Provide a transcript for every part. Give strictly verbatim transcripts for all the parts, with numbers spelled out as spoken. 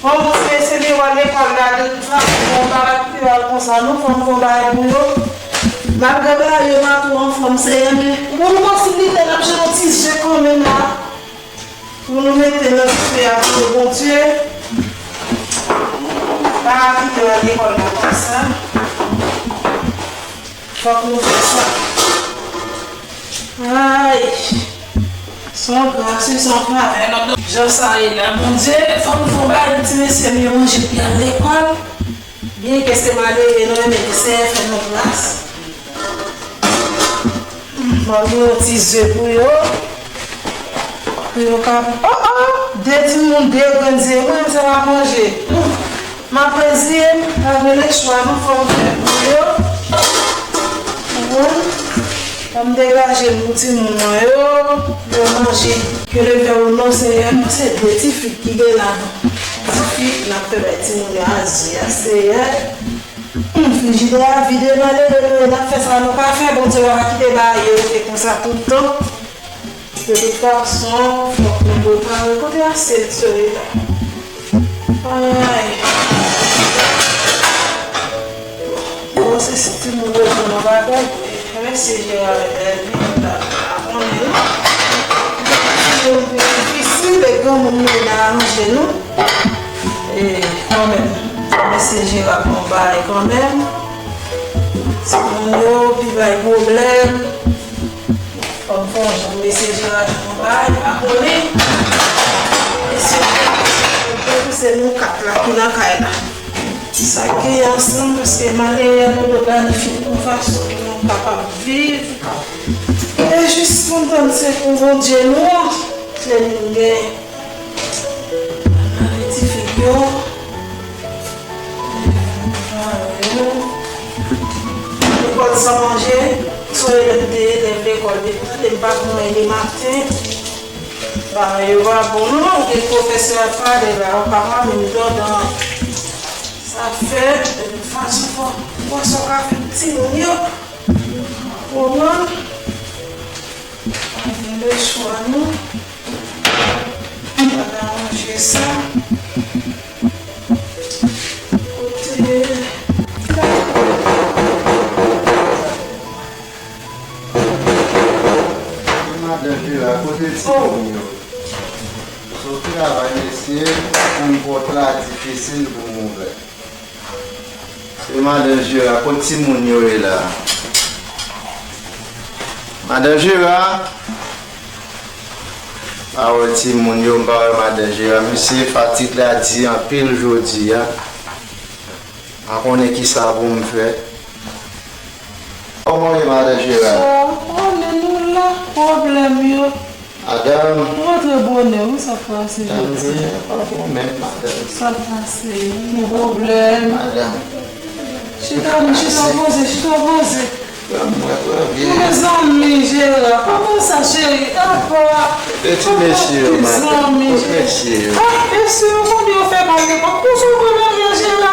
Bon, mesye, se dewa lekòl la, de tout fason, bon, pa la pi al konsa, nou fè yon bon bagay pou yo. Malgre bagay yo pa twò anfòm, se yon de, pou nou posiblite n ap jwenn yon ti je kanmenm la. Pou nou mete nan dife a pou nou, Bondye. Pa kite yo al lekòl la konsa. Fòk nou fè sa. Ay! Se yon gras, se yon favè. Jan sa ye la, Bondye, fòk nou fè yon bagay pou ti mesye m yo manje pou y al lekòl. Byen ke se malere nou ye, men ke Senyè fè nou gras. M ap gen yon ti ze pou yo. Pou yo ka, oh, oh, de timoun, de grenn ze, mwen menm se pa manje. M ap reziye m, pa gen lechwa, non, fò m fè pou yo. Ou konprann? Fò m degaje m pou timoun mwen yo, pou yo manje. Ke le fè ou non, Senyè, se de ti fi ki gen la. Ti fi, n ap fè bay timoun yo a ze a, Senyè. Frijidè a vide, malere nou ye, n ap fè sa nou ka fè, Bondye pa kite bagay yo rete konsa tout tan. De tout fason, fòk nou prepare. Kote asyèt yo ye la? Ay. Bon, se si timoun yo pran yon bagay. Mèsi Jera, eh, vin la, la konnen, non? Difisil, e granmoun nou nan ranje nou. E, kanmenm, mesye Jera pran bagay kanmenm. Timoun yo, pi bay pwoblèm. Fò m fè yon jan, mesye Jera pran bagay, pa konnen. Mesye, se nou kat la ki nan kay la. Sa k gen ansanm, paske malere a nou dwe planifye yon fason pou nou kapab viv. E jis kontan se pou Bondye nou an, se li nou gen. Mare ti figi yo. Lekòl san manje, sou elèv de elèv lekòl de tande m pa konn leman. Bagay yo pa bon non, gen pwofesè ap pale la, ou pa pa menm tande. Sa fè, de tout fason, fò, fò sa w ka fè pou timoun yo. Konprann? Pa gen lechwa non. Pa ka ranje sa. Kote. Madan Jera, kote timoun yo? Sou travay, mesye, konn pòt la difisil pou m ouvè. E madan Jera, kot timoun yo ye la? Madan Jera? Pa wè timoun yo, m pa wè madan Jera. Mesye, fatig la di anpil jodi a. M pa konnen kisa pou m fè. Kòman w ye, madan Jera? Sa, konnen nou la, pwoblèm yo. Madanm. Ou rantre bonè, wi, sa k pase jodi a? Madanm, pa bon menm, madanm. Sa k pase, gen pwoblèm. Madanm. Chita, chita, poze, chita, poze. Mezanmi, Jera, kòman sa, cheri? Apa? Kote ti mesye yo, madanm? Kote mesye yo? Ah, mesye yo, konbyen yo fè mal yo? Konsa w pran lari a, Jera?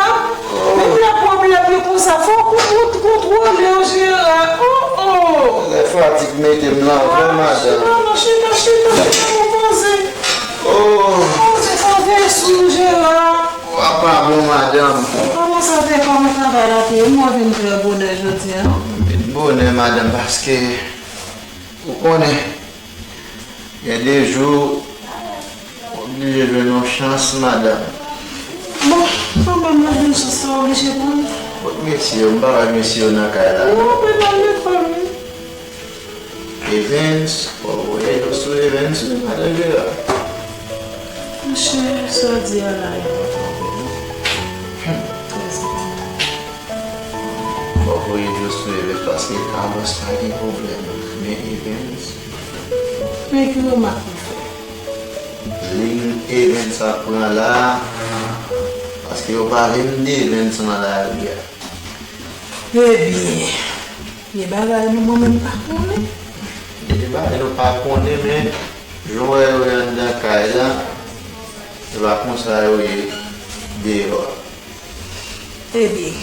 Menm lè pwoblèm yo konsa, fòk ou kontwole yo, Jera. Oh, oh! Lè fatig mete m nan vè, madanm. Non, non, chita, chita, chita, poze. Oh! Poze, poze sou, Jera. Wa pa bon, madanm. Kòman sa te, kòman travay la te ye? M wè w vin trè bonè jodi a. M vin bonè, madanm, paske ou konnen, gen de jou, w oblije jwenn yon chans, madanm. Bon, kanmenm, nan vin chans sa w oblije pran. Kot mesye yo? M pa wè mesye yo nan kay la. Yo pa nan lekòl, wi. Evens, fò w voye dlo sou Evens, wi, madan Jera. Monchè, sa w di a la, e pa twò byen, non. Trè enpòtan. Fò w voye dlo sou Evens, paske Carlos pa gen pwoblèm. Men Evens. Men ki remak ou fè? Liy Evens ap pran la, paske yo pale m de Evens nan lari a. Ebyen, gen bagay nou mwen menm pa konnen. Gen bagay nou pa konnen, men jan w wè yo ye anndan kay la, se pa konsa yo ye deyò a. Ebyen.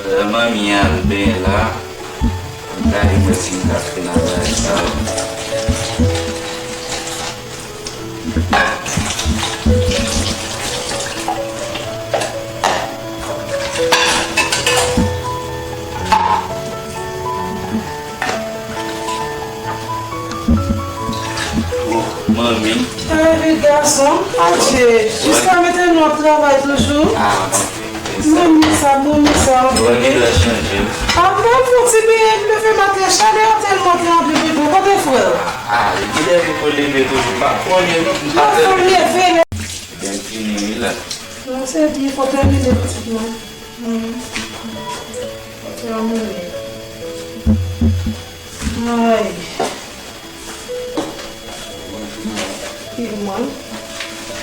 Lè manmi al benyen la, m gade mwen si m ka fè nan bagay sa yo. Adje, jiska mete nou ap travay toujou. Mwen menm sa, mwen menm sa. Mwen gen dwa chanje. A, mwen fè ti benyen, m leve maten, chalè a tèlman gen anpil, kote frè? A, li te leve pou leve toujou, m pa konnen, m pa tande. Fò m leve. Ebyen, m fini, wi, la. Non, se byen, fò tèmine pitit mwen. Hmm. Fò tèmine. Ay. Bonjou, manman. Ki mwen?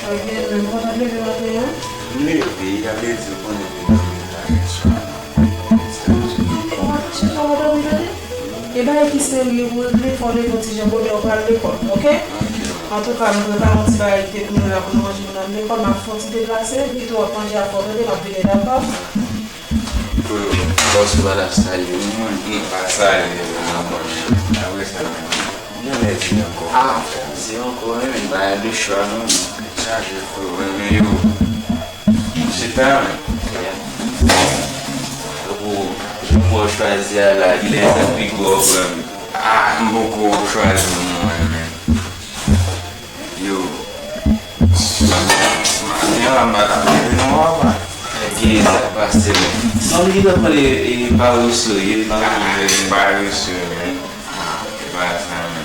Ay, gen menm kontan leve maten an? M leve, sa vle di ou konnen te dòmi la yè swa. Ou pa chita w dòmi tande? E bagay ki serye pou regle, fò w leve yon ti jan bonè, ou pral lekòl, oke? Antouka, m prepare yon ti bagay ki te pou nou la pou nou manje pou n al lekòl, m ap fè yon ti deplase, kite w ap manje afè w tande, m ap vini, dakò? Bòs ou pa ta salye m, mwen. M pa salye w, non, mwen. Apre sa, men, m janm di ankò. A, di ankò, men, men, bagay de chwa, non, men. Chaje, frè, men, men, yo. Chita, men. Tankou, jan w chwazi a la, kilè sa pi gwo, frè, men. A, m poko chwazi, mwen, men. Yo. Maten an, m pa t ap leve non, papa. Ebyen, sa k pase, men? Non, m gentan pale, e, parese, ye, m pa vle. Parese, men. E pa sa, men.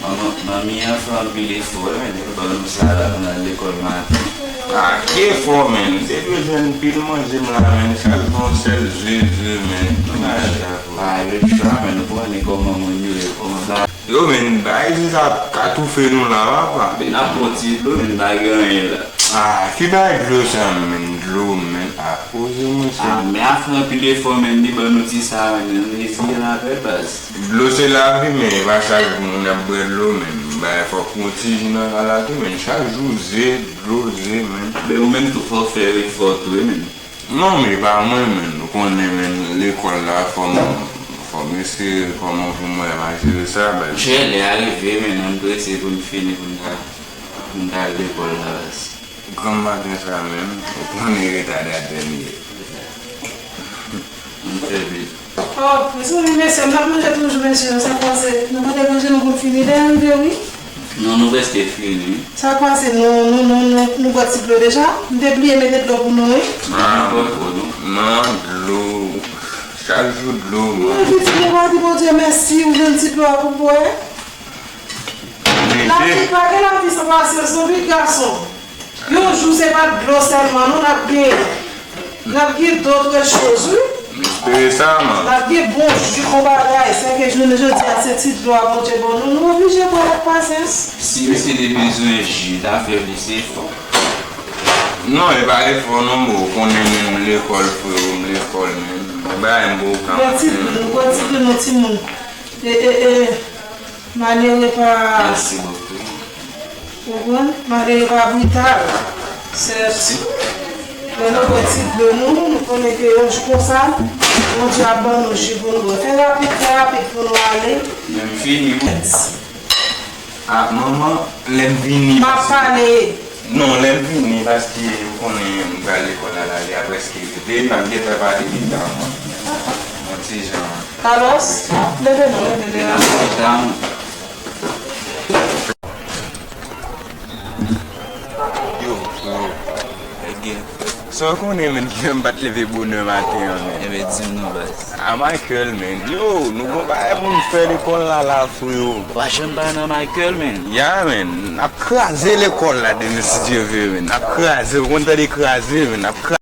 Manman, manmi an fè anpil efò, men, li ban nou sa la pou n al lekòl maten. A, ki efò, men? Se dwe jwenn pil manje m la, men. Chak jou yon sèl ze, ze, men. Ki bagay sa, frè? Pa gen chwa, men, nou konnen kòman moun yo ye, kòman sa. Yo, men, bagay se sa ka toufe nou la, papa. Men n ap pran ti dlo, men, pa gen anyen la. A, ki bagay dlo sa, men, dlo, men, a, poze mwen sa. A, men a fè anpil efò, men, li ban nou ti sa, men, nou eseye l avè baz. Dlo se lavi, men, e pa chak jou moun ap bwè dlo, men, bagay fòk yon ti ji nan kay la tou, men, chak jou ze, dlo, ze, men. Men ou menm tou fò w fè efò tou, wi, men. Non, men pa mwen, men. Ou konnen, men, lekòl la, fò m, fò m eseye kòman pou m wè m a jere sa, baz. Chè, lè a rive, men, ann prese pou n fini, pou n ka, pou n ka al lekòl la, baz. Granm maten sa menm, ou konnen retardadè m ye. M fè vit. Oh, mezanmi, mesye, m t ap manje toujou, mesye, sa k pase? Nou pa te manje, nou konn fini, lè a rive, wi. Non, nou prèske fini. Sa k pase? Nou, nou, nou, nou, nou bwè ti dlo deja? M te bliye mete dlo pou nou, wi. Ah, non, dlo. Chak jou dlo, man. Mwen pitit, mwen pa di Bondye mèsi, ou jwenn ti dlo a pou bwè. Lavi pa gen lavi san pasyans, non, pitit gason. Yon jou, se pa dlo sèlman, non, n ap gen. N ap gen dòt choz, wi. M espere sa, man. N ap gen bon ji, bon bagay. Sa ke jounen jodi a, se ti dlo a Bondye ban nou. Nou oblije pran ak pasyans. Si misye te bezwen ji, ta fè plis efò. Non, e pa efò non, bro. Ou konnen menm lekòl, freo, m lekòl, menm. Mwen ba m bon kan. Bon, ti dlo, bon, ti dlo, non, timoun. E, e, e. Malere pa. Mèsi bokou. Ou konprann? Malere pa brital. Sèt. Lè nou bwè ti dlo nou, nou konnen ke yon jou konsa, Bondye ap ban nou ji pou nou bwè. Fè rapid, fè rapid pou nou ale. Men m fini, mwen. Ah, manman, lè m vini. M ap pale. Non, lè m vini, paske ou konnen m pral lekòl la, la, li a prèske rive. M ap gentan pale pita, mwen. Yon ti jan. Carlos, leve non, leve, leve. Yo, yo, yo. Sa w konnen, menm, ki fè m pa t leve bonè maten an, menm? Enben, di m non, baz. A Michael, menm. Yo, nou gon bagay pou n fè lekòl la, la, freo. W a janm pa nan Michael, menm? Ya, menm. N ap kraze lekòl la demen, si Dye vle, menm. N ap kraze, ou konn tande kraze, menm. N ap kraze.